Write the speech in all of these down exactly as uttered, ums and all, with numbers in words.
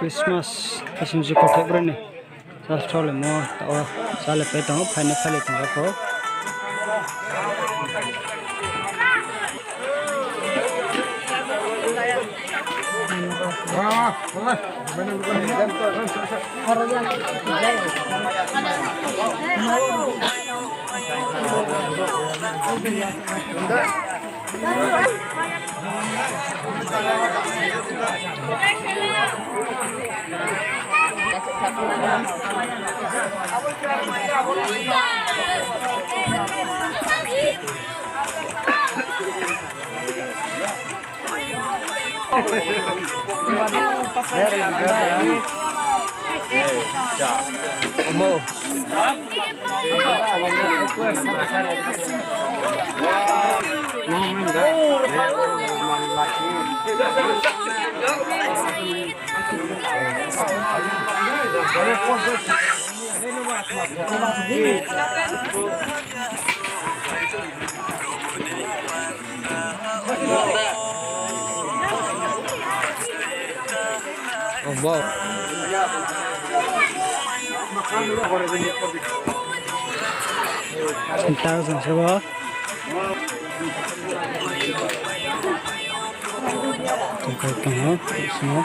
Christmas, Christmas ko khe bro ni. Sa stroll mo, tao, sa le pe tong, phai ni phai le tong ko. Ten thousand se bo. Tongkai tong o, sini.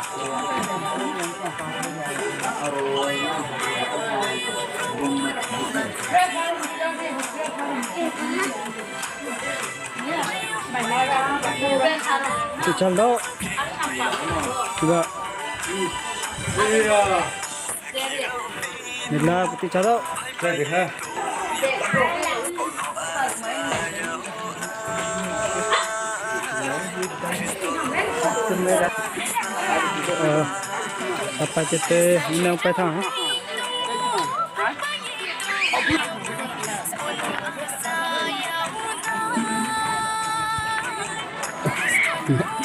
Tichal do. Tiba. Nila tichal do. Eh, apa cete, ini apa tang?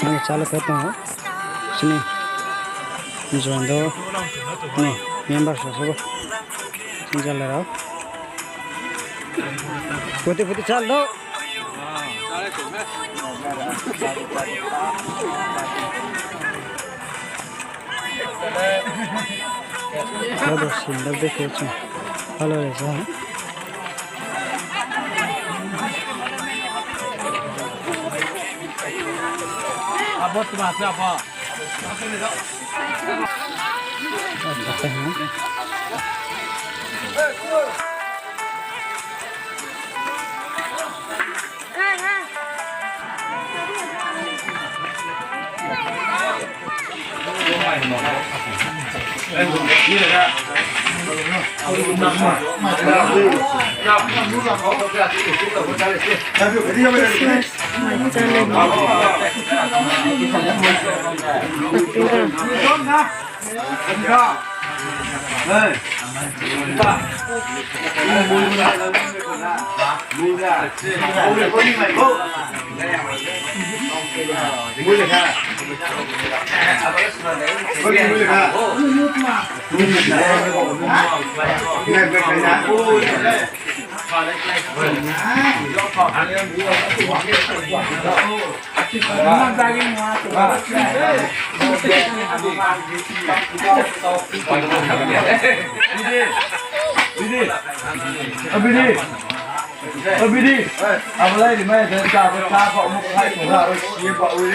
Ang chalo khe tong o. Sini. Juan do. Ni, member sa sabo. Sini chalo rao. Putih putih chalo. Abo sindar de khe chung. Hello, Reza. Abo tma se abo. Abidi. Abo lai ri mai de, ta bo ta bo mo khai ko ha ro si ba ui.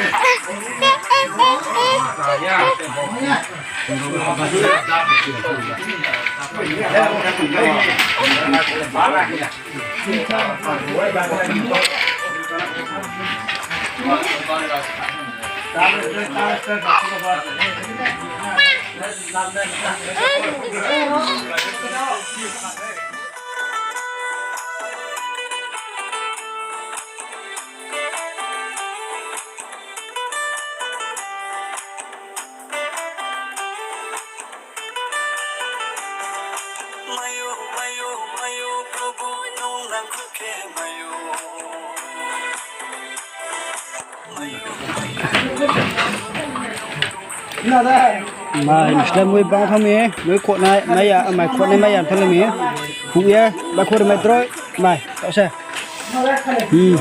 Mai, Islam mui bang thang mi, mui khonai, mai ya, mai khonai mai ya thang mi. Hu ye, ba khor mai troi, mai, tao se. Hmm.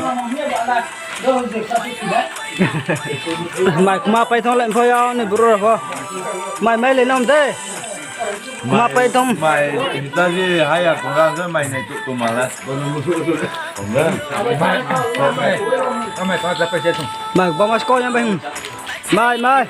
Mai kma pai thang le pho ya ni bru rao pho. Mai mai le nam de. Kma pai thang. Mai hita je haya kora je mai nai tu tu mala. Mai ba mas ko yang bai. Mai mai.